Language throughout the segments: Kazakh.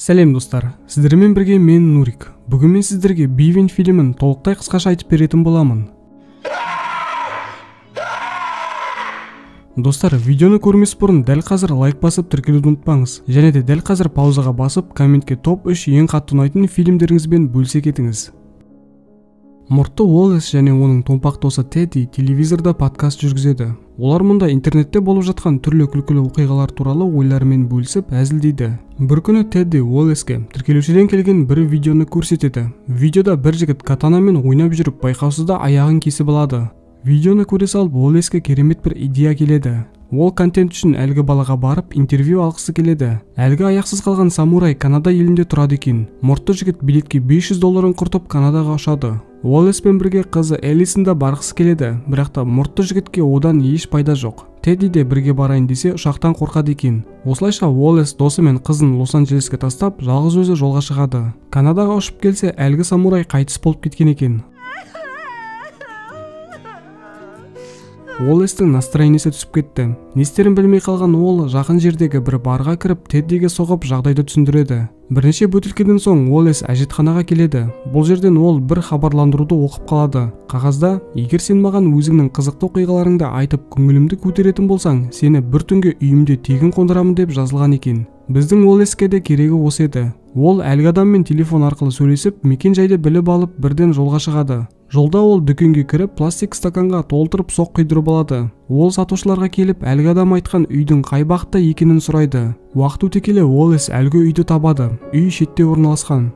Сәлем достар, сіздермен бірге мен Нурик. Бүгін мен сіздерге Бивень фильмін толықтай қысқаша айтып беретін боламын. Достар, видеоны көрмес бұрын дәл қазір лайк басып тіркелуді ұмытпаңыз. Және де дәл қазір паузаға басып, комментке топ 3 ең қатты ұнайтын фильмдеріңізбен бөлісе кетіңіз. Мұртты Уоллес және оның томпақ досы Тедди телевизорда подкаст жүргізеді. Олар мұнда интернетте болып жатқан түрлі күлкілі оқиғалар туралы ойларымен бөлісіп әзілдейді. Бір күні Тедди Уоллеске тіркелушіден келген бір видеоны көрсетеді. Видеода бір жігіт катанамен ойнап жүріп байқаусызда аяғын кесіп алады. Видеоны көре салып Уоллеске керемет бір идея келеді. Ол контент үшін әлгі балаға барып интервью алғысы келеді. Әлгі аяқсыз қалған самурай Канада елінде тұрады екен. Мұртты жігіт билетке 500 долларын құртып Канадаға ұшады. Уоллеспен бірге қызы Элисон да барғысы келеді, бірақ та мұртты жігітке одан еш пайда жоқ. Тедди де бірге барайын десе ұшақтан қорқады екен. Осылайша Уоллес досы мен қызын Лос-Анджелеске тастап, жалғыз өзі жолға шығады. Канадаға ұшып келсе, әлгі самурай қайтыс болып кеткен екен. Уоллестің настроениесі түсіп кетті. Не істерін білмей қалған ол жақын жердегі бір барға кіріп Теддиге соғып жағдайды түсіндіреді. Бірнеше бөтелкеден соң Уоллес әжетханаға келеді. Бұл жерден ол бір хабарландыруды оқып қалады. Қағазда, егер сен маған өзіңнің қызықты оқиғаларыңды айтып көңілімді көтеретін болсаң, сені бір түнге үйімде тегін қондырамын деп жазылған екен. Біздің Уоллеске де керегі осы еді. Ол әлгі адаммен телефон арқылы сөйлесіп, мекен жайды біліп алып, бірден жолға шығады. Жолда ол дүкенге кіріп, пластик стаканға толтырып соқ құйдырып алады. Ол сатушыларға келіп, әлгі адам айтқан үйдің қай бағытта екенін сұрайды. Уақыт өте келе Уоллес әлгі үйді табады. Үй шетте орналасқан.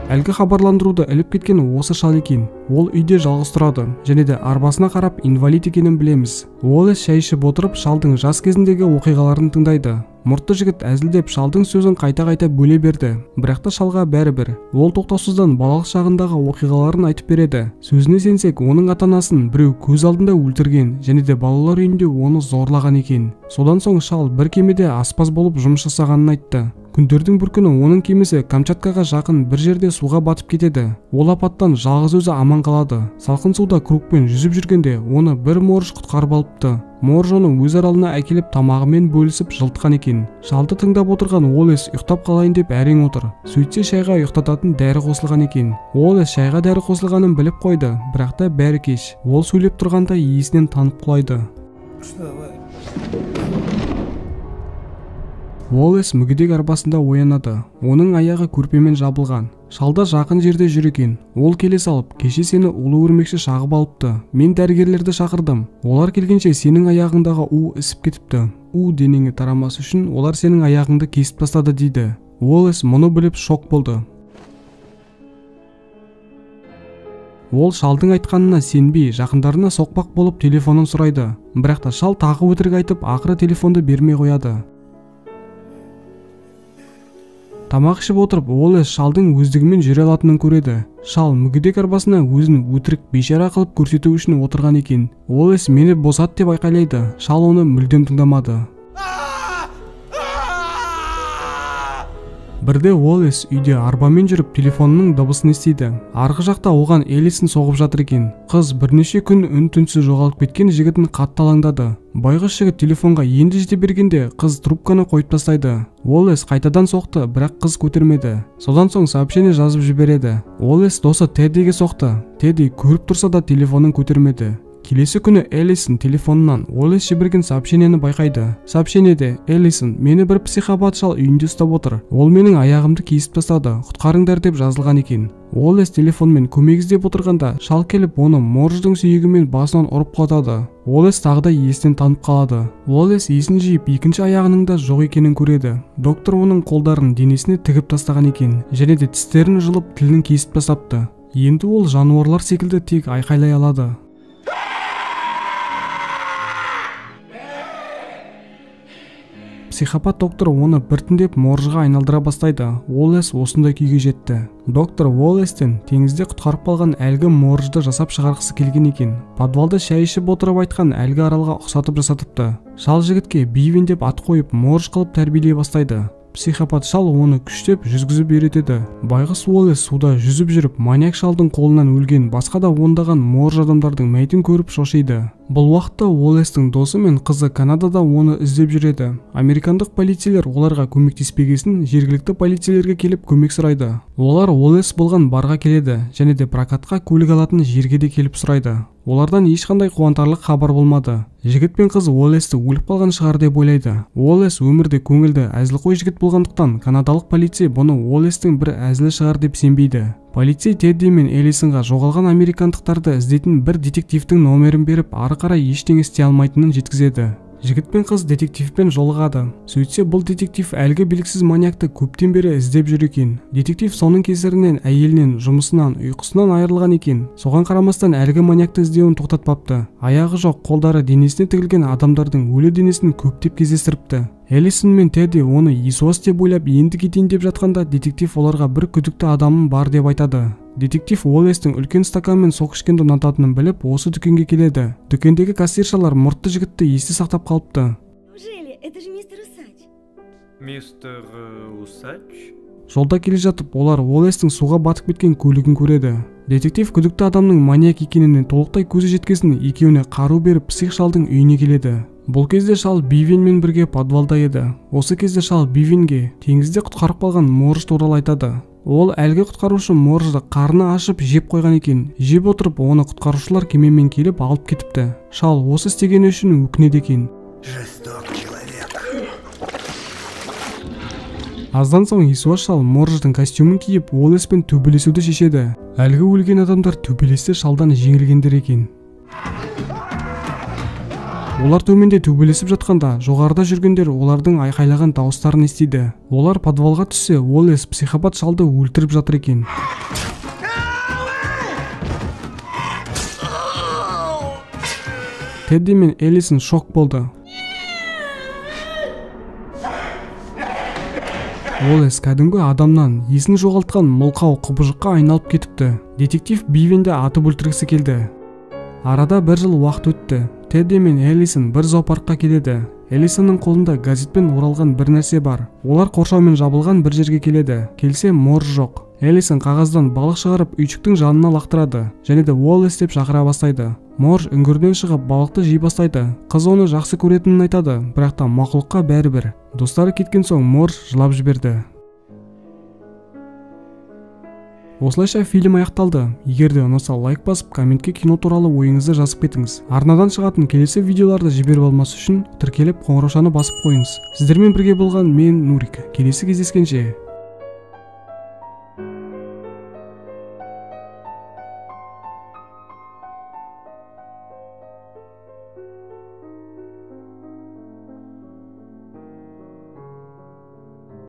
Әлгі хабарландыруды іліп кеткен осы шал екен. Ол үйде жалғыз тұрады, және де арбасына қарап инвалид екенін білеміз. Уоллес шай ішіп отырып, шалдың жас кезіндегі оқиғаларын тыңдайды. Мұртты жігіт әзілдеп шалдың сөзін қайта-қайта бөле берді, бірақ та шалға бәрібір. Ол тоқтаусыздан балалық шағындағы оқиғаларын айтып береді. Сөзіне сенсек, оның ата-анасын біреу көз алдында өлтірген, және де балалар үйінде оны зорлаған екен. Содан соң шал бір кемеде аспаз болып жұмыс жасағанын айтты. Күндердің бір күні оның кемесі Камчаткаға жақын бір жерде суға батып кетеді. Ол апаттан жалғыз өзі аман қалады. Салқын суда кругпен жүзіп жүргенде оны бір морж құтқарып алыпты. Морж оны өз аралына әкеліп тамағымен бөлісіп жылытқан екен. Шалды тыңдап отырған Уоллес ұйықтап қалайын деп әрең отыр. Сөйтсе шайға ұйықтататын дәрі қосылған екен. Уоллес шайға дәрі қосылғанын біліп қойды, бірақ та бәрі кеш. Ол сөйлеп тұрғанда есінен танып құлайды. Уоллес мүгедек арбасында оянады. Оның аяғы көрпемен жабылған. Шалда жақын жерде жүр екен. Ол келе салып, кеше сені улы өрмекші шағып алыпты. Мен дәрігерлерді шақырдым. Олар келгенше сенің аяғыңдағы у ісіп кетіпті. У денеңе тарамас үшін олар сенің аяғыңды кесіп тастады дейді. Уоллес мұны біліп шок болды. Ол шалдың айтқанына сенбей, жақындарына соқпақ болып телефонын сұрайды. Бірақ та шал тағы өтірік айтып, ақыры телефонды бермей қояды. Тамақ ішіп отырып, Уоллес шалдың өздігімен жүре алатынын көреді. Шал мүгедек арбасына өзін өтірік бейшара қылып көрсету үшін отырған екен. Уоллес мені босат деп айқайлайды. Шал оны мүлдем тыңдамады. Бірде Уоллес үйде арбамен жүріп телефонының дыбысын естиді. Арғы жақта оған Элисон соғып жатыр екен. Қыз бірнеше күн үн-түнсіз жоғалып кеткен жігітін қатты алаңдады. Байғұс жігіт телефонға енді жете бергенде қыз трубканы қойып тастайды. Уоллес қайтадан соқты, бірақ қыз көтермеді. Содан соң сообщение жазып жібереді. Уоллес досы Теддиге соқты. Тедди көріп тұрса да телефонын көтермеді. Келесі күні Элисон телефонынан Уоллес жіберген сообщениені байқайды. Сообщениеде Элисон мені бір психопат шал үйінде ұстап отыр. Ол менің аяғымды кесіп тастады, құтқарыңдар деп жазылған екен. Уоллес телефонмен көмек іздеп отырғанда шал келіп оны морждың сүйегімен басынан ұрып құлатады. Уоллес тағы да есінен танып қалады. Уоллес есін жиып екінші аяғының да жоқ екенін көреді. Доктор оның қолдарын денесіне тігіп тастаған екен, және де тістерін жұлып тілін кесіп тастапты. Енді ол жануарлар секілді тек айқайлай алады. Психопат доктор оны біртіндеп моржға айналдыра бастайды. Уоллес осындай күйге жетті. Доктор Уоллестен теңізде құтқарып қалған әлгі моржды жасап шығарғысы келген екен. Подвалда шай ішіп отырып айтқан әлгі аралға ұқсатып жасатыпты. Шал жігітке Бивень деп ат қойып морж қылып тәрбиелей бастайды. Психопат шал оны күштеп жүзгізіп үйретеді. Байғұс Уоллес суда жүзіп жүріп маньяк шалдың қолынан өлген басқа да ондаған морж адамдардың мәйітін көріп шошиды. Бұл уақытта Уоллестің досы мен қызы Канадада оны іздеп жүреді. Американдық полицейлер оларға көмектеспегесін жергілікті полицейлерге келіп көмек сұрайды. Олар Уоллес болған барға келеді және де прокатқа көлік алатын жерге де келіп сұрайды. Олардан ешқандай қуантарлық хабар болмады. Жігіт пен қыз Уоллесті өліп қалған шығар деп ойлайды. Уоллес өмірде көңілді, әзілқой жігіт болғандықтан канадалық полицей бұны Уоллестің бір әзілі шығар деп сенбейді. Полицей Тедди мен Элисонға жоғалған американдықтарды іздейтін бір детективтің номерін беріп, ары қарай ештеңе істей алмайтынын жеткізеді. Жігіт пен қыз детективпен жолығады. Сөйтсе, бұл детектив әлгі белгісіз маньякты көптен бері іздеп жүр екен. Детектив соның кесірінен әйелінен, жұмысынан, ұйқысынан айырылған екен. Соған қарамастан әлгі маньякты іздеуін тоқтатпапты. Аяғы жоқ, қолдары денесіне тігілген адамдардың өлі денесін көптеп кездестіріпті. Элисон мен Тедди оны есуас деп ойлап енді кетейін деп жатқанда детектив оларға бір күдікті адамым бар деп айтады. Детектив Уоллестің үлкен стаканмен сок ішкенді ұнататынын біліп, осы дүкенге келеді. Дүкендегі кассиршалар мұртты жігітті есте сақтап қалыпты. Неужели? Это же мистер Усач. Мистер Усач? Жолда келе жатып, олар Уоллестің суға батып кеткен көлігін көреді. Детектив күдікті адамның маньяк екеніне толықтай көзі жеткесін екеуіне қару беріп псих шалдың үйіне келеді. Бұл кезде шал Бивенмен бірге подвалда еді. Осы кезде шал Бивенге теңізде құтқарып қалған Морж туралы айтады. Ол әлгі құтқарушы Моржды қарны ашып жеп қойған екен. Жеп отырып оны құтқарушылар кемемен келіп алып кетіпті. Шал осы істегені үшін өкінеді екен. Жесток человек. Аздан соң есуас шал Морждың костюмін киіп Уоллеспен төбелесуді шешеді. Әлгі өлген адамдар төбелесте шалдан жеңілгендер екен. Олар төменде төбелесіп жатқанда жоғарыда жүргендер олардың айқайлаған дауыстарын естиді. Олар подвалға түссе, Уоллес психопат шалды өлтіріп жатыр екен. Тедди мен Элисон шок болды. Уоллес кәдімгі адамнан есін жоғалтқан мылқау құбыжыққа айналып кетіпті. Детектив Бивенді атып өлтіргісі келді. Арада бір жыл уақыт өтті. Тедди мен Элисон бір зоопаркқа келеді. Элисонның қолында газетпен оралған бір нәрсе бар. Олар қоршаумен жабылған бір жерге келеді. Келсе Морж жоқ. Элисон қағаздан балық шығарып үйшіктің жанына лақтырады және де Уоллес деп шақыра бастайды. Морж үңгірден шығып балықты жей бастайды. Қыз оны жақсы көретінін айтады, бірақ та мақұлыққа бәрібір. Достары кеткен соң Морж жылап жіберді. Осылайша фильм аяқталды. Егер де ұнаса лайк басып, комментке кино туралы ойыңызды жазып кетіңіз. Арнадан шығатын келесі видеоларды жіберіп алмас үшін тіркеліп қоңыраушаны басып қойыңыз. Сіздермен бірге болған мен Нурик. Келесі кездескенше.